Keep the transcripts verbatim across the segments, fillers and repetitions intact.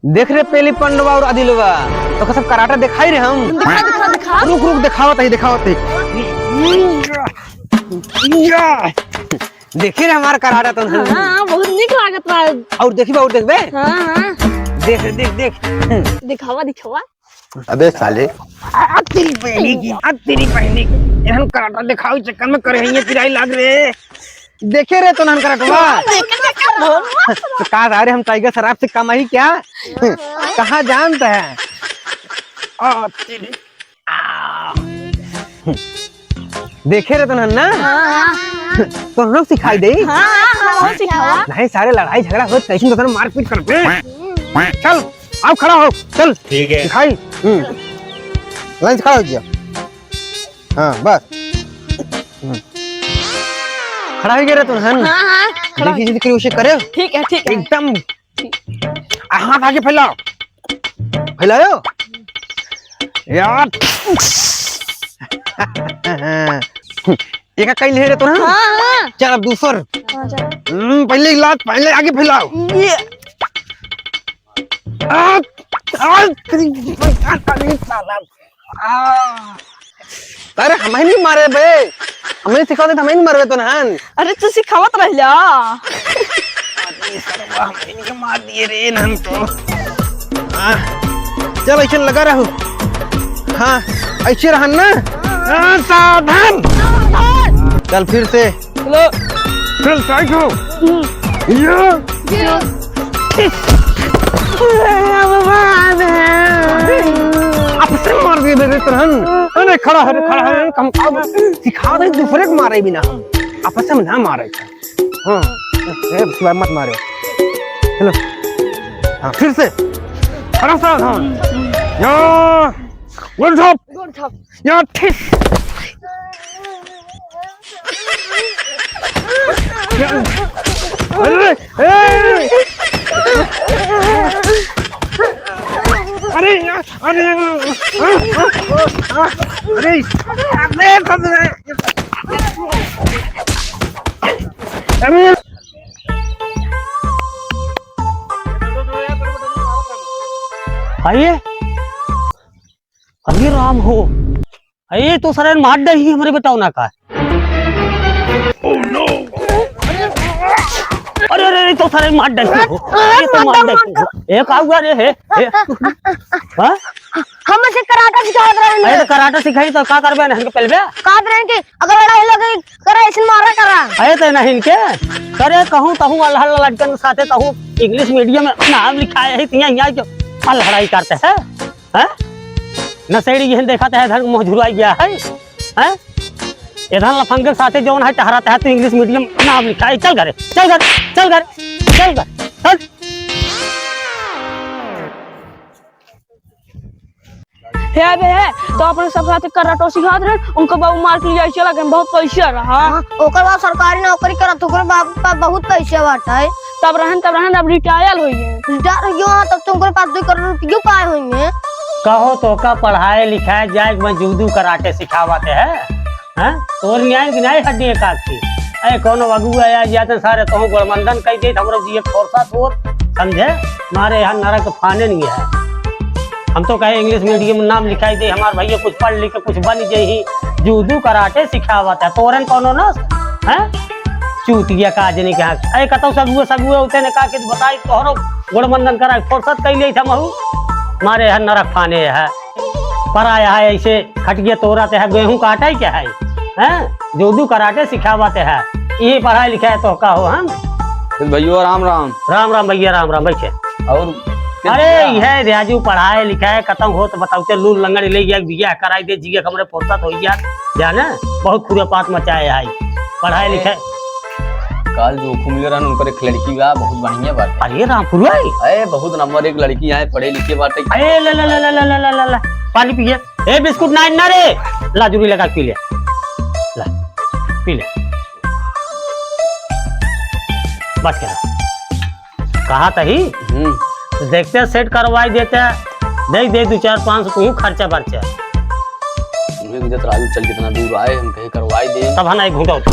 देख रे पेली पंडवा और अदिलवा, तोका सब कराटा देखाई रे हम। दिखा, दिखा, दिखा। रुक, रुक, देखावत ही, देखावत ही। या! देखे रे हमार कराटा तो। हाँ, हाँ, बहुत नीक लागत बा। और देखी बा, और देखबे? हाँ, हाँ। देख, देख, देख। दिखावा, दिखावा। अबे साले। आ, आ तेरी बहनी की, आ तेरी बहनी की। एहन कराटा देखावे चक्कर में करे हैं ये पिराई लाग रे। देखे रे तो नहन कराटवा। देखे, देखे, भोलवा। तो का सारे हम टाइगर शराफ से कम आई क्या? कहाँ जानता है? आ, तेरी, आ। देखे रे तो नहन ना? हाँ, हाँ। तो हम लोग सिखाई दे। हाँ, हाँ, हाँ, वो सिखावा। नहीं, सारे लड़ाई झगड़ा होत, कैसे तो मारपीट करते हैं। चल, आओ खड़ा हो, चल। ठीक है। सिखाई। हम्म। लाइन से खड़ा हो गया। हाँ, बस। हम्म। खड़ा हो गया रे तू, है ना? हाँ, हाँ, खड़ा देखी, हो। जल्दी करियो, उसे करे। ठीक है, ठीक है। एकदम। ठीक। आ, हाथ आगे फैलाओ। फैलायो? यार। एका कई ले रे तू, हाँ? हाँ, हाँ। चल, अब दूसर। हाँ, चल। हम्म, पहले लात, पहले आगे फैलाओ। ये। आ, आ, तेरी, आ, साला। आ। अरे, हमें नहीं मारे बे, हमें सिखा दे, हमें नहीं मारबे तो नहन। अरे, तू सिखावत रह जा। अरे, सरवा, हमें नहीं मार दिए रे, नहन तो। हाँ, चल, ऐसे लगा रहो। हाँ, ऐसे रहन ना। हाँ, सावधान। चल, फिर से। चलो। चल, टाइट हो। हम्म। ये। ये। आपसे मार दिए मेरे तरहन। अरे खड़ा है, खड़ा है, हम, हम सिखा दे, दूसरे को मारे बिना हम। आपस में ना मारे। हाँ, ए, शिवाय मत मारो। चलो। हाँ, फिर से। खड़ा सावधान। या, गुड जॉब। गुड जॉब। या, ठीक। अरे, ए! अरे, अरे, अरे, अरे, अरे, अरे। आइए। अरे राम हो, अरे तो सारे मार डाली हमरे बेटौना का। अरे, अरे, अरे, तो सारे मार डाली हो। अरे तो मार डाली हो। ए, का हुआ रे, हे, हे? हाँ? हम ऐसे कराटा सिखावत रहे हैं। अरे तो कराटा सिखाई तो का करबे ना, हमके पेलबे? का करबे कि अगर लड़ाई लगे, करे ऐसे मारा करा। अरे तो नहीं इनके, करे कहूँ तहूँ अल्लाह लड़कन के साथे तहूँ English medium में नाम लिखाए है, तिया यहाँ जो लड़ाई करते हैं। हैं? नशेड़ी यहन देखत है, इधर मुँह झुराई गया है, हैं? इधर लफंगे के साथे जौन है, टहरत है, तू English medium नाम लिखा है। चल घरे, चल घरे, चल घरे, चल घरे, चल। हे बे, हे, तो अपने सब साथे कराटो सिखात रहे, उनका बाबू मार के ले जाए चला गए, बहुत पैसा रहा। हाँ, ओकर बाद सरकारी नौकरी करत, ओकर बाबू पास बहुत पैसा बाटे। तब रहन, तब रहन, अब रिटायर हो गए। रिटायर हो गया, तब तो उनके पास दो करोड़ रुपये पाए होंगे। कहो तो का पढ़ाए लिखाए जाए, मैं जूडो कराटे सिखावत है, हैं? तोर न्याय की न्याय हड्डी एक आध थी। अरे कौनो अगुआ आ जाते सारे तोहूँ गोड़मंदन कह दे, हमरो जिए फुर्सत होत, समझे? मारे यहाँ नरक फाने नहीं है। हम तो कहे English medium में नाम लिखाई दे, हमार भैया कुछ पढ़ लिख के कुछ बन जाई, जूडो कराटे सिखावत है, तोरन कौनो ना, हैं? चूतिया का जनी के हाथ। अरे कतौ सगुए, सगुए होते ने का के बताई, तोहरो गोड़मंदन करा, फुर्सत कइ लेई था महू। मारे है नरक फाने है। पराया है ऐसे खटिया तोरत है, गेहूं काटे के है, हैं? जूडो कराटे सिखावत है। ये पढ़ाई लिखाई तो का हो हम? फिर भैया राम राम। राम राम भैया, राम राम, बैठे। और अरे, यह राजू पढ़ाए लिखाए खत्म हो तो बताओ, चल लूल लंगड़ी ले गया, बियाह कराई दे, जिए हमरे फुर्सत हो गया, जाने बहुत खुरापात मचाए है। पढ़ाए लिखाए। काल जो घूम ले रहन, उनकर एक लड़की बा, बहुत बढ़िया बात है। अरे रामपुरवा है? अरे बहुत नंबर एक लड़की है, पढ़े लिखे बाटे। अरे ला ला ला ला ला ला ला ला, पानी पिए। ए बिस्कुट ना, ना रे, ला जूरी लगा के पी ले, ला पी ले, बस कर। कहा तही? हम्म। तो देखते हैं, सेट करवाई देते हैं, दे दे दो चार पाँच सौ तू खर्चा बर्चा। उन्हें गुजरात राजू चल कितना दूर आए, हम कहे करवाई दे। तब हम एक घूंटा उठा।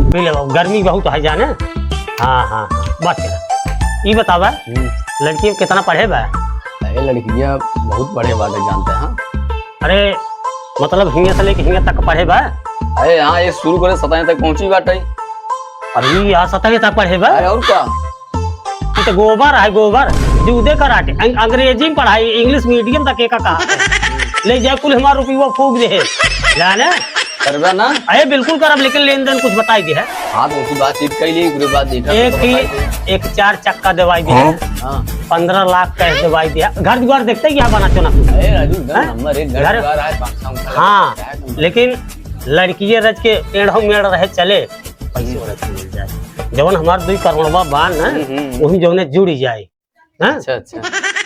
पी ले बाबू, गर्मी बहुत है जाने। हाँ, हाँ, हाँ, बस कर। ई बतावा, हम्म। लड़की कितना पढ़े बा? अरे, लड़कियां बहुत पढ़े बाटे, जानते हैं। अरे, मतलब, हियां से लेके हियां तक पढ़े बा? अरे, हाँ, ये शुरू करे सतवें तक पहुंची बाटे। अरे, यहाँ सतवें तक पढ़े बा? अरे, और का? ई तो गोबर है, गोबर। जूदे कराटे। अंग-, अंग्रेजी में पढ़ाई, English medium तक एका कहा। ले जाए कुल हमार रुपया फूक दे। जाने? करबा ना? अरे बिल्कुल करब, लेकिन लेन देन कुछ बताई दे है। हाँ, तो उसकी बातचीत कर ली, फिर बात देखा एक तो ही, बताई दे। एक चार चक्का दवाई दे है। हाँ। पन्द्रह लाख cash दवाई दे है। घर दुआर देखते ही यहाँ बना चुना। अरे राजू, घर हैं? नंबर एक, घर घर दुआर है, पाँच सौ का हाँ, है, तुम लेकिन लड़किये रज के टेढ़ो मेढ़ रहे चले, पैसे वाला चीज मिल जाए। जवन हमार दुई करोड़वा बान ना, हम्म, हम्म। वही जवने जुड़ जाए। हाँ? अच्छा, अच्छा।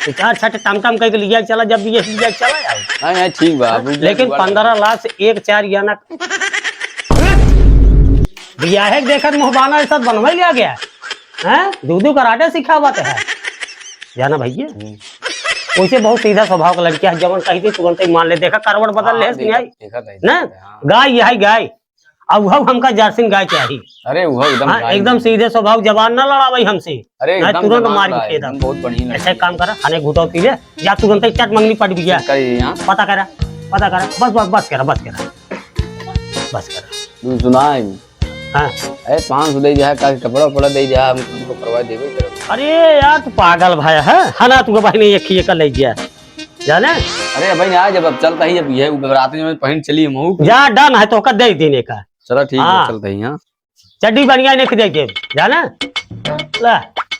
तो चार छठे काम काम करके लिया चला, जब ये लिया चला जाओ। हाँ, हाँ, ठीक बा, आप लेकिन जुगाड़ पन्द्रह लाख से एक चार याना बियाहे के देखत मुहबाना ऐसा बनवे लिया गया। हैं? दू दू कराटे सिखावत है। जाना भैया? हम्म। वैसे बहुत सीधा स्वभाव का लड़किया है, जवन कही थी तुरंत ही मान ले। देखा करवट बदल हाँ, ले, देखा, सुनाई? देखा था, ना? देखा था, हाँ। गाय यही गाय। अब हम हमका जर्सी गाय चाही। अरे, वो एकदम हाँ, गाय एकदम नहीं। सीधे स्वभाव, जबान ना लड़ावई हमसे। अरे, ना एकदम तुरंत जबान मार के लड़ाई, खेदम। एकदम बहुत बढ़िया लड़की ऐसे है। काम करा, खाने घुटो पी ले, जा तुरंत ही चट मंगनी पट बिया। चल, करी यहाँ। पता करा, पता करा, बस, बस, बस करा, बस करा, बस करा। तू सुनाई। हाँ। अरे, पाँच सौ दे दिया, का कपड़ा उपड़ा दे दिया, हम तुमको करवा देबे करब। अरे यार, तू पागल भाई है, है ना? तू बहिनी एक ही एक ले गया, जाने? अरे भाई, आ जब अब चलता ही, अब ये रात में पहन चली महू। जा, done है, तो का दे देने का। चला ठीक है, हाँ। चलता ही, हाँ। चड्डी बढ़िया नहीं दे के, जाना? ला,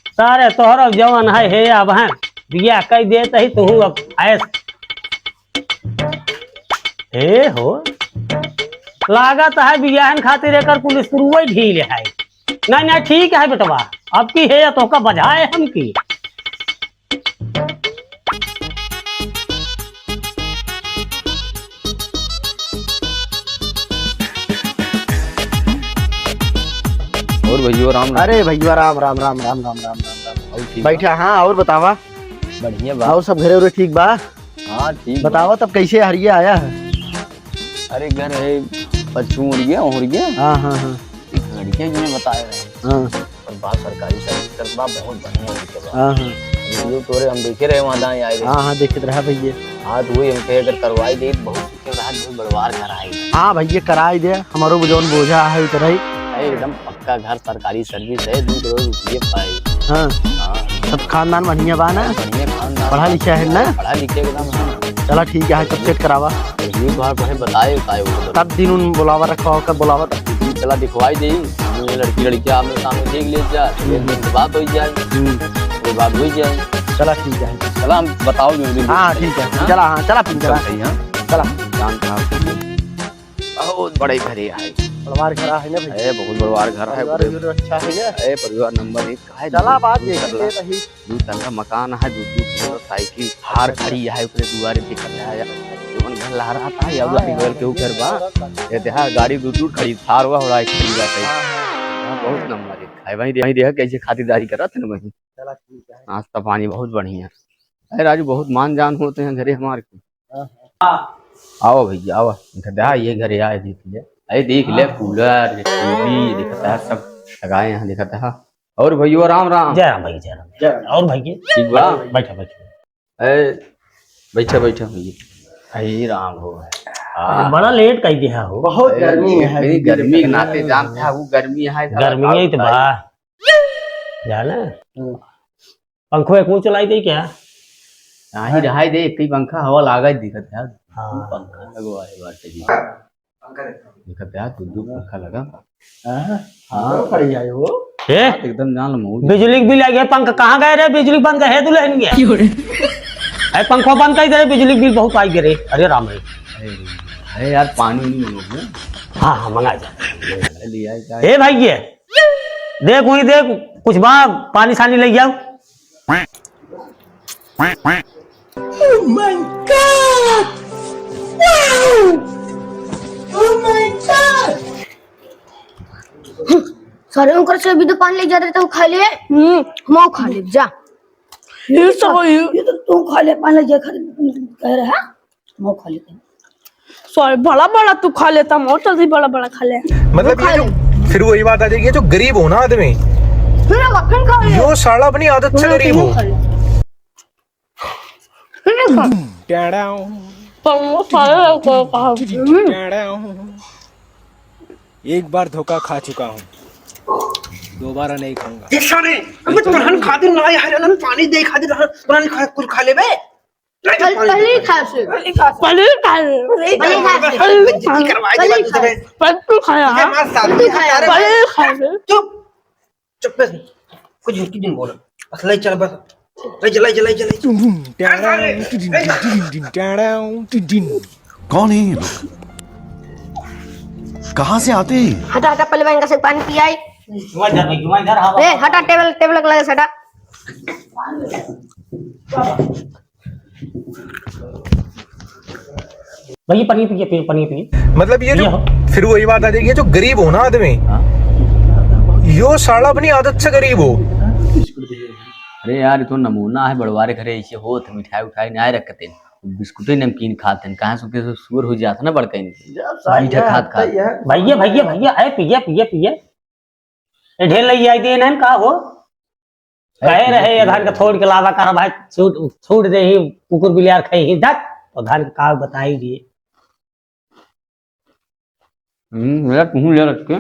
सारे तोहरो जवन है, हे अब हैं, बिया कई देत ही तू अब ऐस। हे हो, लागत है बियाहन खातिर एकर कुल स्क्रूवे ढील है। नहीं, नहीं, ठीक है बेटवा, अब की है, तोहका बजाए हम की। और भैया राम राम। अरे भैया राम राम राम राम राम राम राम राम। और ठीक बा? बैठा, हाँ, और बतावा? बढ़िया बा। और सब घरे उरे ठीक बा? हाँ, ठीक बा। बतावा तब कैसे हरिया आया है? अरे घर है, पच्छू उड़ गया, उड़ गया। हाँ, हाँ, हाँ। एक लड़के जो मैं बताए रहे। हाँ। और बात सरकारी सर्विस करत बा, बहुत बढ़िया लड़के बा। हाँ, हाँ। वीडियो तोरे हम देखे रहे वहाँ दाएँ आए रहे। हाँ, हाँ, देखत रहा भैया। हाँ, तो वही हम कहे अगर करवाई दे तो बहुत सुखी रहा, बहुत बड़वार घर आए। हाँ भैया, कराई दे, हमारो जौन बोझा है उतराई। अरे एकदम पक्का घर, सरकारी सर्विस है, दू करोड़ रुपये पाए। हाँ। हाँ। सब खानदान बढ़िया बा ना? बढ़िया खानदान। पढ़ा लिखा है ना? पढ़ा लिखा एकदम है। चला ठीक है, सब सेट करावा। ये बार पहले बताए, काहे वो तब दिन उन बुलावा रखा हो, कब बुलावा तब। चला दिखवाई दे, ये लड़की लड़कियां आमने सामने देख ले जा, एक दिन के बाद हो जाए, हम्म। ये बात हो जाए। चला ठीक है। चला हम बताओ जो दिन। हाँ, ठीक है। हाँ? चला, हाँ, चला फिर चला। चलते हैं, हाँ। चला। जान कहाँ पे? बहुत बड़े घरे आए। बड़वार घर है ना भैया? अरे, बहुत बड़वार घर है, परिवार पूरे भी अच्छा है ना? अरे, परिवार नंबर एक का है, चला, दू, बात दू देखी तल्ला, ले रही। दू तल्ला मकान है, दू, दू मोटरसाइकिल थार खड़ी है, ओकरे दुआरे पे खड़ा है। जवन घर लहरात है, या हाँ, उधर यार, बगल के ऊ घर बा। ये देखा, गाड़ी दू, दू खड़ी, थार हुआ, और एक खड़ी बा, हाँ, हाँ। हाँ, बहुत नंबर एक है। वहीं दे-, वहीं देखा, कैसे खातिरदारी करत है ना वहीं। चला, ठीक है। नाश्ता पानी बहुत बढ़िया। अरे राजू, बहुत मान जान होते हैं घरे हमारे के। हाँ, हाँ। आवा भैया, आवा। इधर देखा, ये घरे आए, देख ले। अरे देख ले, हाँ। कूलर, टीवी, देखता है, सब लगाए हैं, देखता है। और भैया, राम राम। जय राम भैया, जय राम। जय राम। और भैया? ठीक बा? बैठा, बैठा। अरे, बैठा, बैठा भैया। अरे राम हो। हाँ। बड़ा लेट कर दिया हो। बहुत अरे, गर्मी है, अरे, दीदी, गर्मी के नाते जानते हैं, वो गर्मी है, गर्मी है तो बा। जाना? हम्म। पंखो एक मुंह चलाई दे क्या? नाही, रहाई दे, एक ही पंखा हवा लागा ही दिखत है। हाँ। पंखा लगवा है बाटे जी। पंखा देखो। दिखत है, दू, दू पंखा लगा। हाँ, हाँ। खड़ी आई हो। ए? एकदम जान लो, मौज। बिजली के बिल आ गया, पंखा कहाँ गए रे? बिजली बंद है, दुल्हन गया। क्यों रे? ए, पंखो बंद कर दे, बिजली के बिल बहुत आई गए रे। अरे राम रे। अरे, अरे यार, पानी नहीं मंगोगे? हाँ, हाँ, मंगा जा। अरे, लिया है क्या? ए भाई, ये देख, वही देख, कुछ बा, पानी सानी ले जाओ। Oh my God! Wow! Oh my God! सारे ओकर से भी तो पानी ले जाते तो खा ले। हम्म, हम खा ले जा। ये सब ये ये तो तू खा ले, पानी ले जा, खा, कह रहा है। मऊ खा लेते हैं। सॉरी, बड़ा बड़ा तू खा लेता, मऊ चलती बड़ा बड़ा खा ले। मतलब, ये जो, फिर वही बात आ जाएगी, जो गरीब हो ना आदमी, फिर हम अपन खा ले। यो साला अपनी आदत से गरीब हो। खा ले। टेढ़ा हूँ। तुम सारे को कहा। टेढ़ा हूँ। एक बार धोखा खा चुका हूँ, दोबारा नहीं खाऊंगा। देखा नहीं, अबे तुरंत खा दे, ना यार, ना पानी दे, खा दे, ना, तुरंत खा, कुछ खा ले बे। नहीं तो पल-, पानी पली दे। खा से। पली खा से। पली खा से। पली खा से। पली खा से। बेइज्जती करवा दे पली बात खा से। तुम्हें। पल तू खाया, ठीक है, हाँ? मार साथ में पली खाया। सारे पली खा से। चुप। चुप बे। कुछ झूठी दिन बोल। बस ले चल बस। ले चल, ले चल, ले चल, ले चल। टुडुम, टुडुम, टुडुम, टुडुम, टुडुम। कौन है ये लोग? कहाँ से आते हैं? हटा, हटा, पहले इनका से पानी पियाई। वहाँ इधर, वहाँ इधर, हाँ, ए, हाँ। हटा, टेबल, टेबल लगा से हटा। भैया, पनीर पिए, पिए, पनीर पिए। मतलब, ये ये जो हो। फिर वही बात आ जाएगी, जो गरीब हो ना आदमी, हाँ। यो साला अपनी आदत से गरीब हो। अरे यार, ये तो नमूना है, बड़वारे घरे ऐसे होत, मिठाई उठाई नहीं रखते, बिस्कुटे नमकीन खाते हैं, कहाँ से उनके सुअर हो जाता ना बड़का इनके। जब साइड मीठा है, खात, आता खात। ही है। भैया, भैया, भैया, अरे पिए, पिए, पिए। ए, ढेर लई आई दे ना, का हो? कहे रहे, ये धान का थोड़ के लावा कर भाई, छूट, छूट दे ही, कुकुर बिलार खाई ही, धत, तो धान का बताई दिए। हम्म, ले, तुम ले रख के।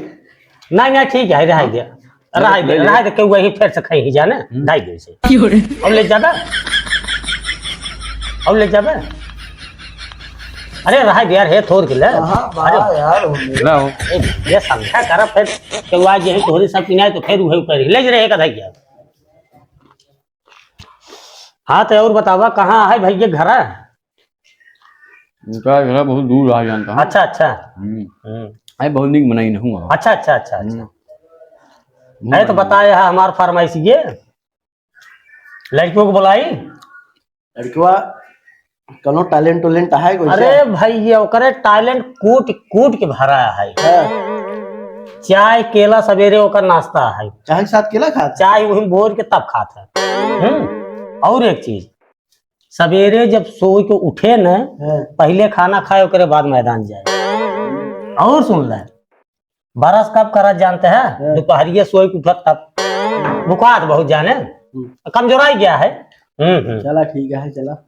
नहीं, नहीं, ठीक है, रह गया। रह ले, दे, ले। रह दे, के वही फिर से खाई ही जाने, हम्म। ढाई दिन से। क्यों रे? अब ले जाबे? अब ले जाबे? अरे, रह दे यार, हे थोड़ के ले। हाँ, बा अरे, यार, हो गया। लाओ। ए, ये समझा कर, फिर के आज यही तोहरी सब पिनाए तो फिर वही कर ले, ले, एक आधा गया। हाँ, तो और बतावा, कहाँ है भैया घर? उनका घर बहुत दूर रहा जानता है। अच्छा, अच्छा। हम्म। हम्म। अरे, बहुत नीक बनाई न हुआ। अच्छा, अच्छा, अच्छा, अच्छा। हम्म। अरे, तो बताए है हमार फरमाइश ये। लड़कियों को बुलाई। लड़कवा कौनो talent उलेंट है कोई अरे से? भैया, ओकरे talent कूट कूट के भरा है। हाँ। चाय, केला सवेरे ओकर नाश्ता है। चाय के साथ केला खात? चाय वही बोर के तब खात है। हम्म। और एक चीज, सवेरे जब सोई के उठे न, हाँ। पहले खाना खाए, ओकरे बाद मैदान जाए। और सुन ले, बरस कब करत जानते हैं? हाँ। दोपहरिया सोई के उठत तब। बुखार बहुत जाने, हम्म। कमजोराई गया है। हम्म, हम्म। चला ठीक है, चला।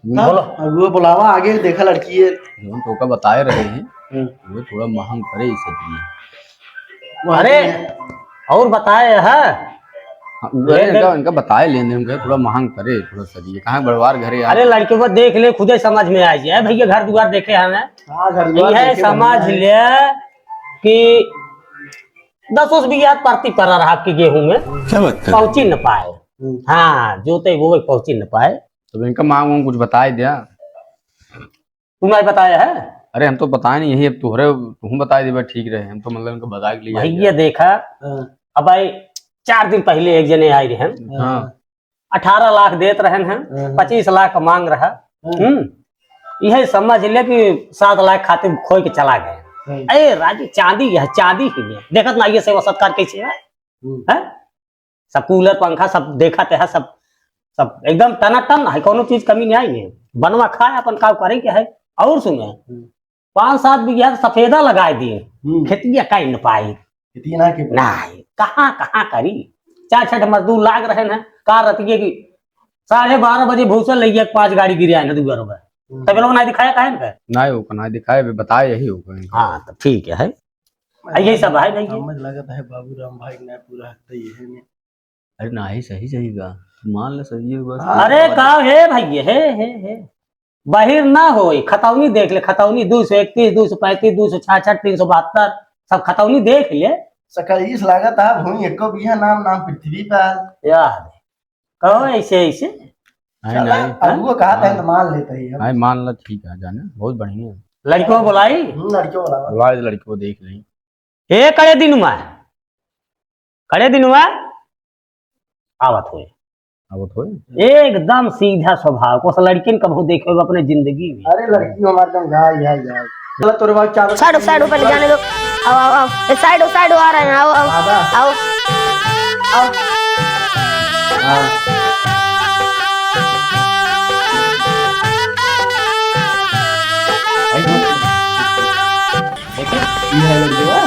बोलो। अब वो बुलावा आगे, देखा लड़की है। हम तो का बताए रहे हैं, हम्म। वो थोड़ा महंग पड़े इस लिए। वो अरे, आदमी है। और बताए है? हाँ, वो ले, इनका, ले। इनका बताए लेने, हम कहे थोड़ा महंग पड़े, थोड़ा सा दिए। कहाँ बड़वार घरे आ अरे, लड़के को देख ले, खुदे समझ में आ जाए। भैया, घर दुआर देखे हैं ना? हाँ, घर दुआर यह देखे समझ बढ़िया है। ले कि दस उस बीघा परती पड़ा रहा आपके गेहूं में। क्या बात कर रहे हो? पहुंची न पाए। हम्म। हाँ, जोते वो पहुंची न पाए। तो इनका मांग वांग कुछ बताए दिया? तू नहीं बताया है? अरे, हम तो बताए नहीं, यही अब तोहरे, तू बताए देबे, ठीक रहे। हम तो मतलब इनको बता के लिए भैया आए। देखा, हाँ। अब भाई चार दिन पहले एक जने आए रहे हैं, हाँ। अठारह लाख देत रहे हैं, हाँ। पच्चीस लाख मांग रहा। हाँ। हम्म, यही समझ ले कि सात लाख खातिर खोई के चला गए। हाँ। ए राजू, चांदी है, चांदी ही है, देखत ना ये सेवा सत्कार कैसे है? हम्म। हैं? सब कूलर, पंखा सब देखत है, सब, सब एकदम टनाटन है, कौनो चीज कमी नहीं है। बनवा खाए, अपन काम करे के है। और सुने, हम्म। पाँच सात बीघा सफेदा लगाए दिए, हम्म। खेतिया काई न पाई। खेतिया ना के पाई। नहीं, कहाँ, कहाँ करी? चार छठ मजदूर लाग रहे हैं, कार रतिये की साढ़े बारह बजे भूसा ले गया, पांच गाड़ी गिरे आए ना दुआरों पे। हम्म। तब लोग ना दिखाया काहे ना? नहीं, वो ना दिखाए, अभी बताए यही हो गए। हाँ, तो ठीक है। आ, यही सब है भाई। समझ लगत है बाबू राम भाई ने पूरा हक तो ये है नहीं। अरे नाही, सही, सही बा। मान ले, सही है बस। अरे का हे भाई, हे, हे, हे। बाहिर ना होई, खतौनी देख ले, खतौनी दू सौ इकतीस, दू सौ पैंतीस, दू सौ छियासठ, तीन सौ बहत्तर, सब खतौनी देख ले। सकल इस लागत है, भूमि एको बीघा नाम, नाम पृथ्वी पर। यार, कहो ऐसे, ऐसे। नहीं, चला, नहीं। अब वो कहा था हाँ। तो मान लेते ही हम। नहीं, मान लो, ठीक है, जाने, बहुत बढ़िया। लड़कियों बुलाई? हम्म, लड़कियों बुलावा। बुला ले, लड़कियों देख लें। ए, कड़े दिनुमा, कड़े दिनुमा, आवत होए। आवत होए? एकदम सीधा स्वभाव को, लड़किन कबहू देखे हो अपने जिंदगी में? अरे, लड़की हमारे एकदम गाय, गाय, गाय। चलो, तोरे बाद चार side हो, side हो, पहले जाने दो। आओ, आओ, आओ। ए, side हो, side हो, आ रहे हैं, आओ, आओ, बाबा। आओ। आओ। हाँ। देखिए। ये है लड़के बा?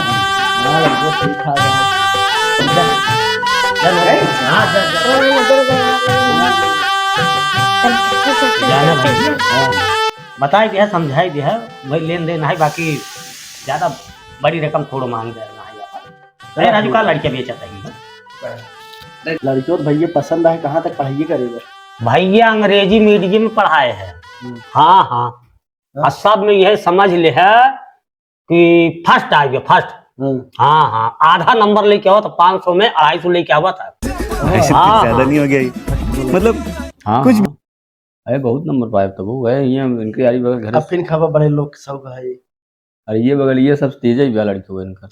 हाँ, लड़के ठीक ठाक है। चल, चल, चल। हाँ, चल, चल। हाँ, इधर, इधर। चल, चल, चल। बताई दिया, समझाई दिया, वही लेन देन है, बाकी ज्यादा बड़ी रकम थोड़ो मांग दे ना है यार। अरे राजू, का लड़किया बेचत है? लड़कियों तो भैया पसंद आए, कहाँ तक पढ़ाई करे बा? भैया अंग्रेजी मीडियम में पढ़ाए हैं। हम्म। हाँ, हाँ। हाँ। और सब में यह समझ ले है कि फर्स्ट आ गया, फर्स्ट। हम्म। हाँ, हाँ, आधा नंबर लेके आओ तो पाँच सौ में अढ़ाई सौ लेके आवा था। ऐसे हाँ, कुछ ज्यादा हाँ। नहीं हो गया ये? मतलब, हाँ, कुछ हाँ। अरे, बहुत नंबर पाए तब वो है, ये इनके यारी बगल घर अब से। फिर खबर बड़े लोग सब है। अरे, ये बगल, ये सब तेज ही बा लड़के हुए इनका।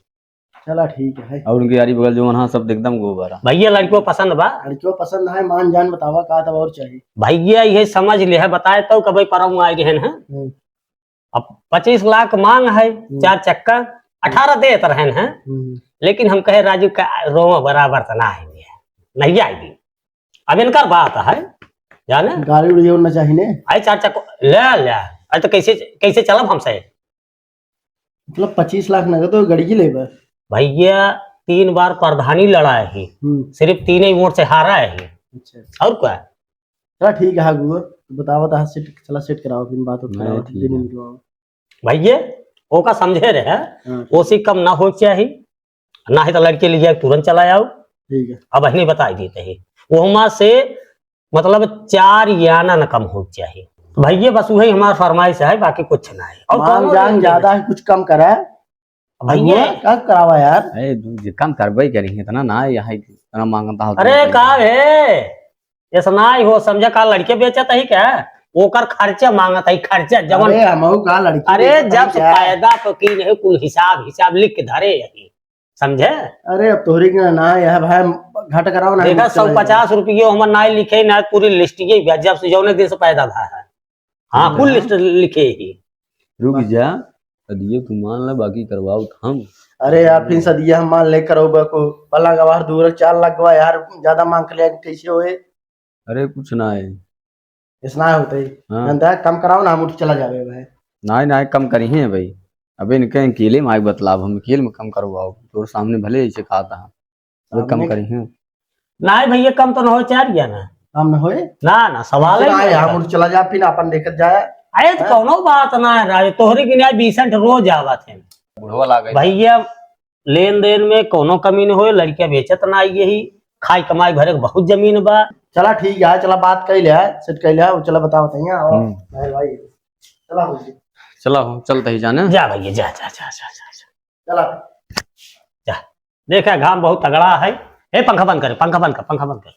चला, ठीक है। और उनके यारी बगल जो वहाँ सब एकदम गोबर है। भैया, लड़कियों पसंद बा? लड़कियों पसंद है, मान जान बतावा का तब और चाहिए। भैया, ये समझ ले है, बताए तो कभी परम आए गए हैं। हम्म। अब पच्चीस लाख मांग है, हम्म। चार चक्का, अठारह देत रहन हैं, हम्म। लेकिन हम कहे, "राजू का रोवा बराबर तो ना आएंगे, नहीं आएगी।" अब इनकर बात है, जाने? गाड़ी उड़ी होना चाहिए ने? आई चार चक्का, ले, ले। आई तो कैसे, कैसे चलब हमसे? मतलब पच्चीस लाख नगद तो गड़िए लेबे? भैया, तीन बार प्रधानी लड़ा है, हम्म। सिर्फ तीन ही वोट से हारा है। अच्छा। और क्या? चला ठीक है, हाँ, गुरु, बतावा तो, हाँ, सेट, चला सेट कराओ, फिर बात होत नहीं, कराओ, ठीक दिन है। निकलवाओ। भैया, ओका समझे रहे, हाँ। ओसी कम ना हो चाहिए, ना है तो लड़के ले जाए, तुरंत चला आओ। ठीक है। अब अहने बताई देते हैं, वो हमार से, मतलब, चार याना न कम हो चाहिए। भैया, बस वही हमार फरमाइश है, बाकी कुछ ना है। और मांग कौनो जान नहीं ज्यादा है। है, कुछ कम करा। भैया। हुआ? का करावा यार? अरे, तू जे काम करबे करी, इतना ना है, यहाँ इतना मांगता हो अरे, तुम। का है? ऐसा ना ही हो, समझा का लड़के बेचत है क्या? ओकर खर्चा मांगत है, खर्चा जवन। अरे, हमहू का लड़के अरे, बेचत है जब से क्या? पैदा तो की नहीं, कुल हिसाब, हिसाब लिख के धरे यही, समझे? अरे, अब तोहरी के ना है भाई, घट कराओ ना, देखा, कुछ चला जाए। सौ पचास रुपये हमर ना लिखे, ना पूरी लिस्ट ये बा, जब से जौने दिन से पैदा भा है। हाँ, हाँ। कुल लिस्ट लिखे ही। रुक जा, सदिया तू मान ले, बाकी करवाओ तो हम। अरे यार, फिर सदिया हम मान ले, करो बा को, पलंग आवार दूर चार लाख बा यार, ज्यादा मांग के ले कैसे होए? अरे कुछ ना है। ऐसा ना होते ही। हाँ। नंदा, कम कराओ ना, हम उठ चला जावे भाई। ना, ना, कम करी हैं भाई। अबे इनके अकेले में आग बतलाब, हम अकेले में कम करवाओ। तोर सामने भले ऐसे खाता है। वो कम सामने करी हैं। नहीं भैया, कम तो न हो, चार गया ना। कम न होए? ना, ना, सवाल ही ना नहीं है, आता। हम चला जा, फिर अपन देखत जाए। अरे, तो हैं? कौनो बात ना है, राज, तोहरी के न्याय बीसेंट रोज आवत है। बुढ़वा लागे। भैया, लेन देन में कौनो कमी न होए, लड़किया बेचत ना आई यही, खाई कमाई भरे के बहुत जमीन बा। चला ठीक है, चला बात कइले है, सेट कइले है, वो चला बतावत है यहाँ, और हम्म। भाई, भाई, चला हो जी। चला हो, चलते ही जाने। जा भैया, जा, जा, जा। चला। जा। देखा, घाम बहुत तगड़ा है। ए, पंखा बंद कर, पंखा बंद कर, पंखा बंद कर।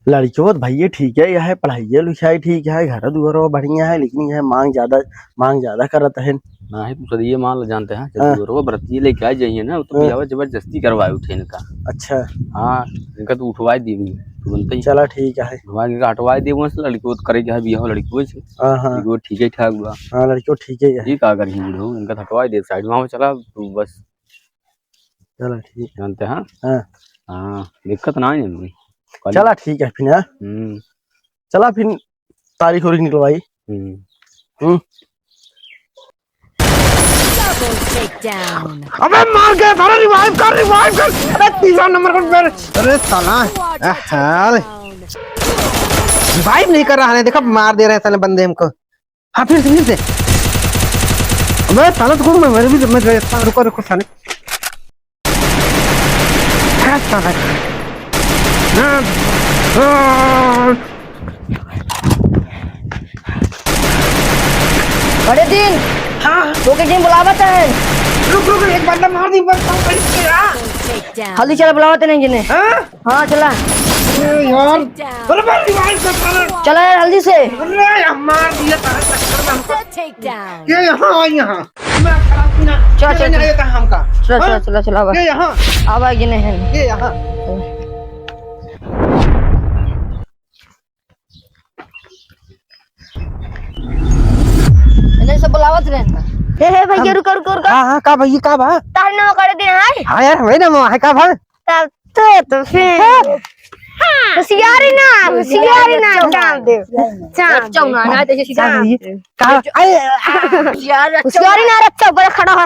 लड़कियों तो भैया ठीक है, यह है पढ़ाइया लिखाई ठीक है, घर दुआरो बढ़िया है, लेकिन यह मांग ज्यादा, मांग ज्यादा करत है। ना है, तू सदिये मान ले जानते हैं, जब हाँ। दुआरो बरतिये लेके आ जाइए ना, तो हाँ। बियाह जबरदस्ती करवाए उठे इनका। अच्छा। हाँ, इनका तो उठवाए दी भी, तुरंत ही। चला ठीक है। उठवाए इनका हटवाए दी, वहाँ से लड़कियों तो करे क्या है, बियाह लड़कियों से। हाँ, हाँ। लड़कियों ठीक है, ठाक बा। हाँ, लड़कियों ठीक है। ये का करी बूढ़ो, इनका हटवाए दे साइड में, चला तू बस। चला ठीक। जानते हैं? हाँ। हाँ, दिक्कत ना है इनमें। चला ठीक है फिर, हाँ। हम्म। चला फिर तारीख उरीख निकलवाई। हम्म। हम्म। Double takedown। अबे मार के साला revive कर, revive कर। अरे तीसरा नंबर कौन पे? अरे साला। Quadra अरे। Takedown। Revive नहीं कर रहा है, देखो मार दे रहे हैं साले बंदे हमको। हाँ, फिर से, फिर से। अबे, साला, तो मैं, मैं भी, मैं, रुको, रुको, साले। हाँ, साला। हाँ, हाँ। बड़े दिन। हाँ। तो के टीम बुलावत है। रुक, रुक, एक बंदा मार दी, बस, बस, बस, यार। हल्दी चला बुलावत है नहीं जिन्हें। हाँ? हाँ, चला। अरे यार, अरे मैं revive कर पा रहा। चला यार, जल्दी से। अरे यार, मार दिया तारा चक्कर में हमको। Take down। ये यहाँ आ, यहाँ। मैं खड़ा हूँ ना। चल, ये चल, नहीं चल। आया था हमका। चला, हाँ? चला, चला, चला, अब। ये यहाँ। अब आएगी नहीं। ये यहाँ। इन्हें सब बुलावत रहे। हे, हे, भैया, हाँ। रुको, रुको, रुको। हाँ, हाँ, का भैया, का बा? तार नाम कर दे, हाय। हाँ यार, हमें नाम है, का बा? तब तो, तो फिर। हाँ। होशियारी ना, होशियारी ना, चाप दे। चाप दे। ना, ना, तो ऐसे चाप दे। कहाँ? अरे, आ, होशियारी ना, अरे, चुप, बड़े खड़ा हो।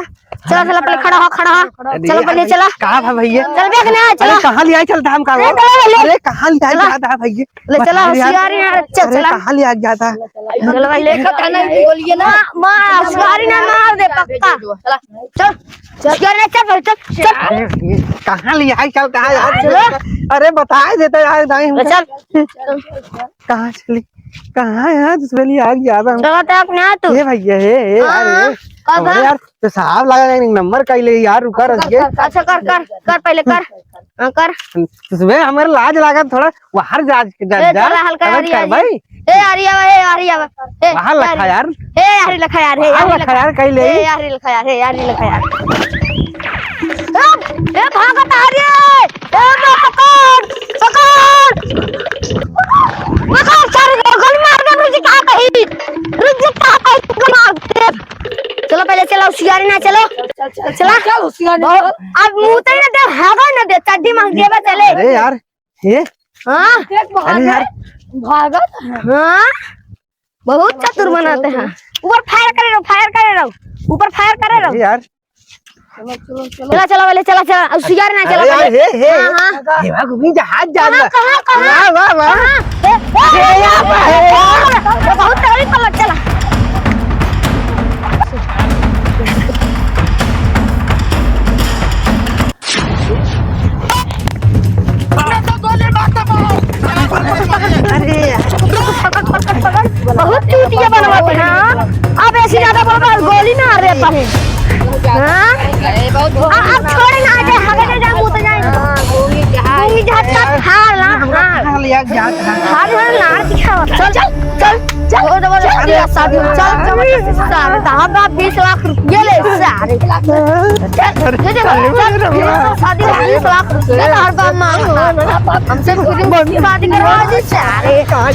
चला, चला, पहले खड़ा हो, खड़ा हो। अरे, चला, पहले अरे, चला। कहाँ भा भैया? चल, देख ना, अरे, चला। कहाँ लिया चलता हमका वो? अरे, चला, ले। अरे, कहाँ लिया चला। जाता है भैया? ले, चला, अरे, होशियारी ना, चल, अरे, चला। कहाँ लिया जाता है? चला, भाई, ले। देखा था ना, ये बोलिए ना। माँ, माँ, होशियारी ना मार दे, पक्का। चला। चल, चल, चल, चल, चल, चल। अरे, ये कहाँ ले आई, चल, कहाँ यार? चलो। अरे, बताए देते यार, नहीं। चल। कहाँ चली? कहाँ है यार? दूसरे लिए आ गया था। चलो, तो अपने आ तू। ये भैया, हे, हे, यार, हाँ, हे। कब अबे है? यार, तो साहब लगा नहीं, नंबर कई ले यार, रुका कर, रहिए। कर, अच्छा, कर, कर, कर, पहले कर। हाँ, कर। सुबह हमारे लाज लागत थोड़ा। बाहर जा, जा, ए, जा। चला, हल्का अबे यारी, कर यारी। भाई। ए, यारी आवा, ए, यारी आवा। ए, बाहर लखा यारी। यार। ए, यारी लखा यार, ए, बाहर यारी लखा लखा। यार, कहीं ले। ए, यारी लखा यार, ए, यारी लखा यार। ए, ए, भागत आ रे। ए, बा, पकड़, पकड़। पकड़, सारे को गोली मार दे, रुक जा, कहाँ कहीं? रुक जा, कहाँ कहीं? गोली मार दे। चलो, पहले चलो, होशियारी ना, चलो। चल, चल, चल, चला। चल, होशियारी बहुत, चल। अब मुँह तो ही ना दे, भागो ना दे, चड्डी मांग देबे, चले। अरे यार, ये? हाँ। देख, भाग अरे यार। है। भागत है। हाँ। बहुत चतुर बनाते हैं। ऊपर fire करे रहो, fire करे रहो। ऊपर fire करे रहो। अरे यार। चलो, चलो, चलो। चला, चला, वाले, चला, चला। अब होशियार ना, चला, अरे यार, वाले। हे, हे। हाँ, हाँ। हे, वहाँ घूमी जहाज जा कहाँ, रहा। कहाँ, कहाँ? वाह, वाह, वाह। कहाँ? हे, हे, हे, हे, हे, हे। बहुत तेज पलट चला। अरे यार। बहुत चूतिया बनवाते हैं, हाँ? अब ऐसी ज्यादा बोल रहा, गोली मार रहे हैं। हाँ? आ, अब छोड़े ना, आजे हगे जाए, मुँह तो जाए। हाँ, गोली जहाज। गोली जहाज का फाड़ ना, फाड़। फाड़, फाड़, लाड़ दिखाओ। चल, चल, चल, चल। बहुत जबरदस्ती है शादी में। चल, जबरदस्ती। सारे, तो हम आप बीस लाख रुपये ले, सारे। चल, चल, चल, चल, शादी में बीस लाख रुपये, तो हर बाप मांग। हमसे खुद ही शादी करवा दे, सारे। चल,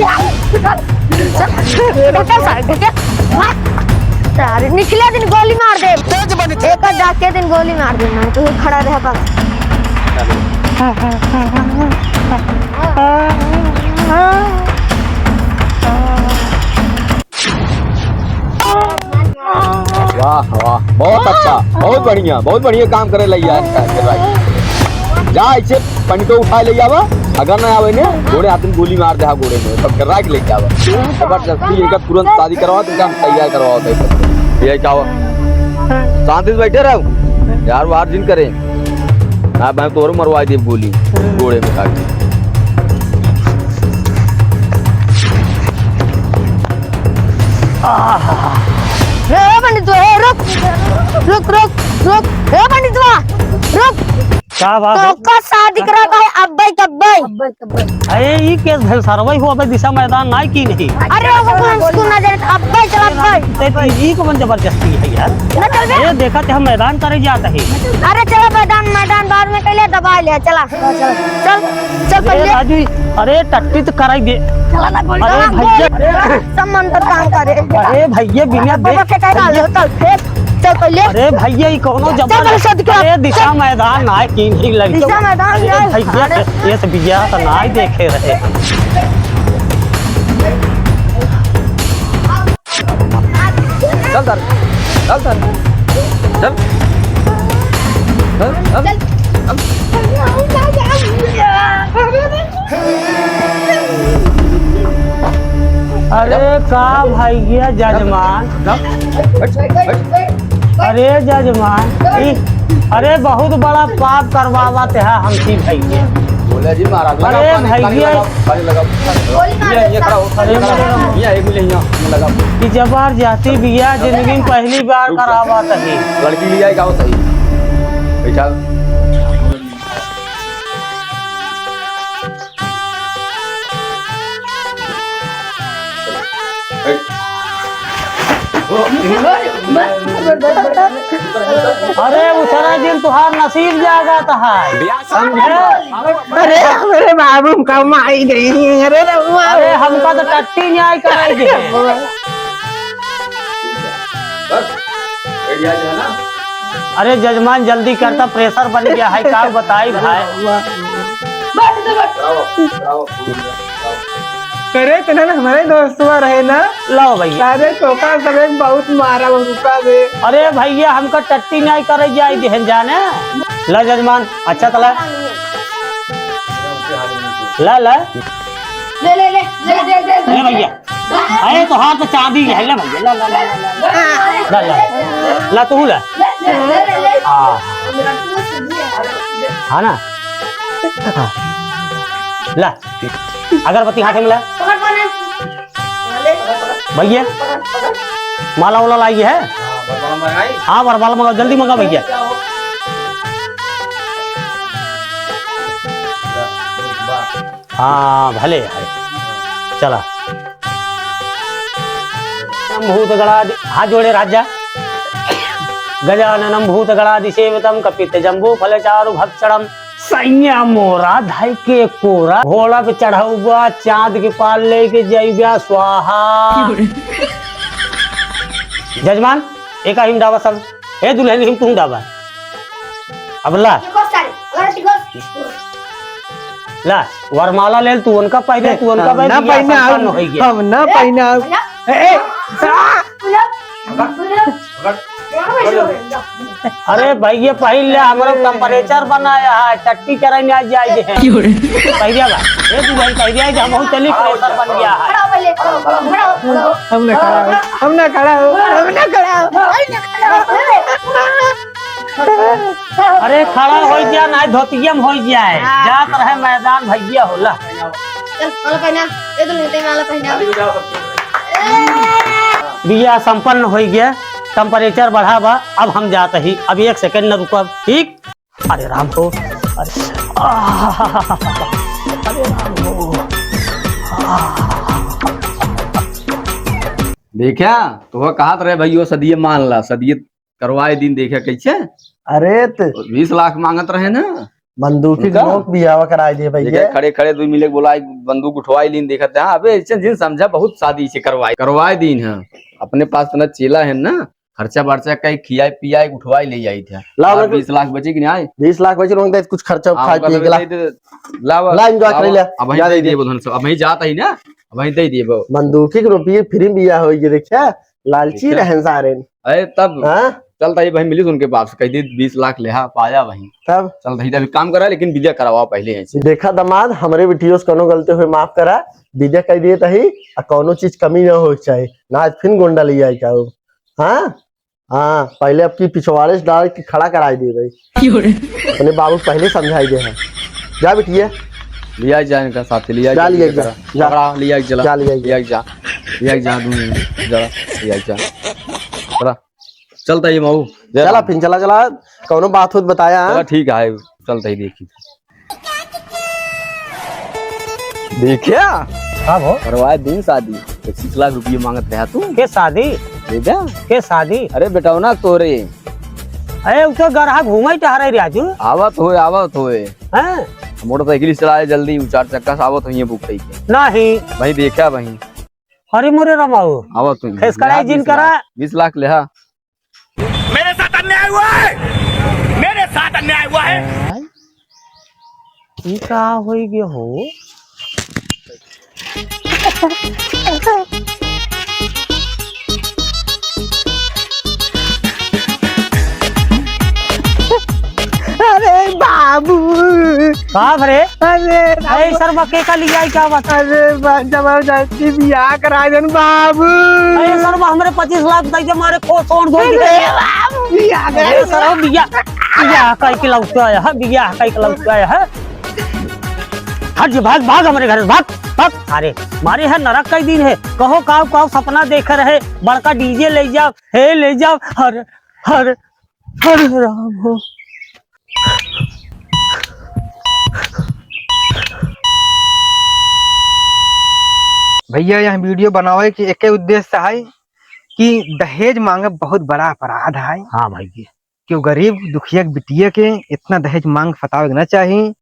चल, सारे, चल। सारे, निकले दिन गोली मार दे। तेज बनी। एक डाके दिन गोली मार दे, मैं तो खड़ा रह बस। वाह, वाह, बहुत अच्छा, बहुत बढ़िया, बहुत बढ़िया काम करे लइया है, भाई। जा, इसे पंडितो उठाए ले जावा, अगर ना आवे ने, गोड़े हाथ में गोली मार दे, हाँ, गोड़े में, सब डरा के ले जावा। जबरदस्ती इनका तुरंत शादी करवा, तो इनका हम तैयार करवाओ, तैयार। ये क्या हुआ? शांति से बैठे रहो यार, बाहर जिन करे। हाँ, मैं तोरो मरवा दे गोली, गोड़े में काट। आहा। रे, ओ पंडित, ए, रुक, रुक, रुक, रुक। ए, पंडित, रुक। का बात है? तो का शादी करा का है, अब्बे के अब्बे। अरे, ई केस भेल सरवई हो, अबे दिशा मैदान नाई की नहीं। अरे, ओको कौन सुन ना जाए, अब्बे चला, अब्बे। ते ई कौन जबरदस्ती है यार? ना चल बे। अरे, देखा ते हम मैदान करे जात है। अरे, चला मैदान, मैदान बाद में कैले दबा ले, चला। चल, चल अरे पहले। राजू, अरे टट्टी तो कराई दे। चला ना, गोली अरे चला, भैया। गोली। सब मंत्र काम करे। अरे भैया, बिना बाबा देख के कह डाल, चल, चल, चल पहले। अरे भैया, ई कौनो चल जबरदस्त-, पहले शादी करा। अरे दिशा मैदान ना की नहीं लगी। दिशा मैदान अरे ना। भैया, अरे। ये तो बिया तो ना ही देखे रहे। चल सर, चल सर, चल। चल, चल। अरे का भैया जजमान। चल, बैठ, बैठ। अरे जजमान, ई, अरे बहुत बड़ा पाप करवावत है हमसे भैया। बोले जी महाराज, अरे लगाओ पानी, पानी भैया। लगाओ, पानी लगाओ। ये, ये खड़ा हो, अरे खड़ा हो। भैया। ये, ये, ये लगाओ। कि जबरदस्ती बियाह जिंदगी में पहली बार रुक जा। करावत है। लड़की ले आए, गाओ सही। बैठा। अरे उतरा दिन तुहार नसीब जागत है। समझे? अरे मेरे बाबू का माई गई। अरे रउआ। अरे हमका तो टट्टी न्याय कराई दे। बस, बढ़िया जो है ना। अरे जजमान जल्दी करता, pressure बन गया है, का बताई भाई। बस, बस। करे तो ना, हमारे दोस्तवा रहे ना। लाओ भैया। अरे तोका सब एक बहुत मारा वो रुका बे। अरे भैया, हमका टट्टी नाई करे जाए देहन जाने। ला जजमान, अच्छा तला। ला, ला। ले, ले, ले, ले, ले, ले, ले। ए भैया, अरे तोहार तो चांदी है, ले भैया, ला, ला, ला, ला, ला। ला, ला। ला, तू ला। ले, ले, ले, ले, ले। हाँ। हाँ ना? हाँ। ला, अगरबत्ती हाथे में ला। पकड़, पकड़। ले, पकड़, पकड़। भैया, पकड़, पकड़। माला वाला लाई है? हाँ, वरमाला मंगाई। हाँ, वरमाला मंगाओ, जल्दी मंगाओ भैया। क्या हो? ला, वाह। हाँ, भले है। चला। भूत गणादि, हाथ जोड़े राजा। गजाननम भूत गणादि सेवितम कपित जम्बू फल चारु भक्षणम। सैया मोरा धाई के कोरा, घोड़ा पे चढ़ौबा, चांद के पाल लेके जइबा, स्वाहा। जजमान, एका हिम डाबा सब। ए दुल्हन, हिम तुम डाबा। अब ला। टिको सारे, अगर टिको। ला, वरमाला लेल, तू उनका पहने, तू उनका हम पहने, ना बियाह पहने, संपन्न हम, होई गया। हम ना पहने। ए, ए, आ! अरे भाई, ये पहले हमरो temperature बनाया है, टट्टी चराई में आ जाए जे। क्यों रे? पहले बा, ये तू भाई पहले आज हम चली, pressure बन गया है। खड़ा हो पहले, खड़ा हो, खड़ा हो, खड़ा हो। हम ना खड़ा हो, हम ना खड़ा हो, हम ना खड़ा हो, हम ना खड़ा हो। अरे खड़ा हो जा, ना धोतिया में हो जाए। हाँ। जात रहे मैदान भैया होला। चल, माला पहना, ये तो लेते माला पहना। बियाह संपन्न हो गया, temperature बढ़ा बा, अब हम जात ही, अब एक second न रुकब, ठीक? अरे राम हो, अरे, आह, अरे राम हो, आह। देखा, तो वह कहत रहे भैया, सदिये मान ला, सदिये करवाए दिन, देखा कैसे? अरे त बीस लाख मांगत रहे ना। बंदूकी उनका? नोक बियाह कराए दे भैया। देखा, खड़े खड़े दुई मिले के बोला, बंदूक उठवाई लीन, देखत है। हाँ, अबे ऐसे जिन समझा, बहुत शादी से करवाए, करवाए दीन है। अपने पास इतना चेला है ना, खर्चा बर्चा कई खियाए पियाए उठवाई ले जाई थे। लाओ और ना, बीस लाख बचे कि नहीं आए? बीस लाख बचे, लोग कुछ खर्चा हाँ, खाए उनका पिए तो के ला। दे दे, लाओ, ला, enjoy लाओ, कर ले। अब वहीं जा दे दे दे। बोल, हम सब, अब वहीं जाता ही ना, अब वहीं दे दिए वो। बंदूकी के रुपये free में बियाह होई, देखा? लालची देखा? रहन सारे। अरे तब हाँ? चलता ही वहीं मिली उनके बाप से, कह दी बीस लाख ले हा, पाया वहीं। तब? चलता ही तभी काम करा, लेकिन बिदा करवाओ पहले ऐसे। देखा दामाद, हमरे बिटियों से कोनो गलती हुई माफ करा, बिदा कह दिए तही, आ कोनो चीज कमी ना हो चाहे, ना आज फिर गोंडा ले आई का हो। हाँ? हाँ, पहले अब की पिछवाड़े से डाल के खड़ा कराई दे भाई। क्यों रे? अपने बाबू पहले समझाई दे हैं। जा बिटिया। लिया जा इनका साथ, लिया जा, जा, लिया जा, जा। पकड़ा, लिया चला। जा, लिया जा। लिया जा। लिया जा, दूँ, जरा, लिया जा। चला। चलता ही माऊ। जय चला, राम। फिर चला, चला। कौनो बात होत बताया, हाँ? चला, ठीक है, चलता ही देखी। देखा? का भो? करवाए दिन शादी, पच्चीस लाख रुपये मांगत रहा तू। के शादी? देखा? के शादी? अरे बेटौना तोरे। अरे उ तो गरहा घूमे टहरे रे आजू। आवत होए, आवत होए। हैं? मोटरसाइकिल से चलाए जल्दी, उ चार चक्का से आवत होइए बुक कई के। नहीं। भाई देखा भाई। अरे मोरे रमाऊ। आवत होइए। खेस कढ़ाई जिन करा। बीस लाख ले हा। मेरे साथ अन्याय हुआ है, मेरे साथ अन्याय हुआ है। आय? ई का होई गे हो? अरे बाबू। बाप रे। अरे अरे राम। सरवा के का लिया, क्या बात? अरे बा-, जबरदस्ती बियाह करा देन बाबू। अरे सरवा, हमरे पच्चीस लाख दे के मारे को छोड़ दो। अरे बाबू, बियाह करा अरे देन। सरवा, बियाह, बियाह कई के लौट आया है, बियाह कई के लौट आया है। हट जे, भाग, भाग हमरे घर से, भाग, भाग। अरे मारे है नरक कई दिन है, कहो काव काव सपना देखे रहे, बड़का डीजे ले जाओ, हे ले जाओ, हर, हर, हर राम हो। भैया, यह video बनावे के एके उद्देश्य है कि दहेज मांगब बहुत बड़ा अपराध है। हाँ भाई जी। क्यों गरीब दुखिया के बिटिया के इतना दहेज मांग फतावे के ना चाही।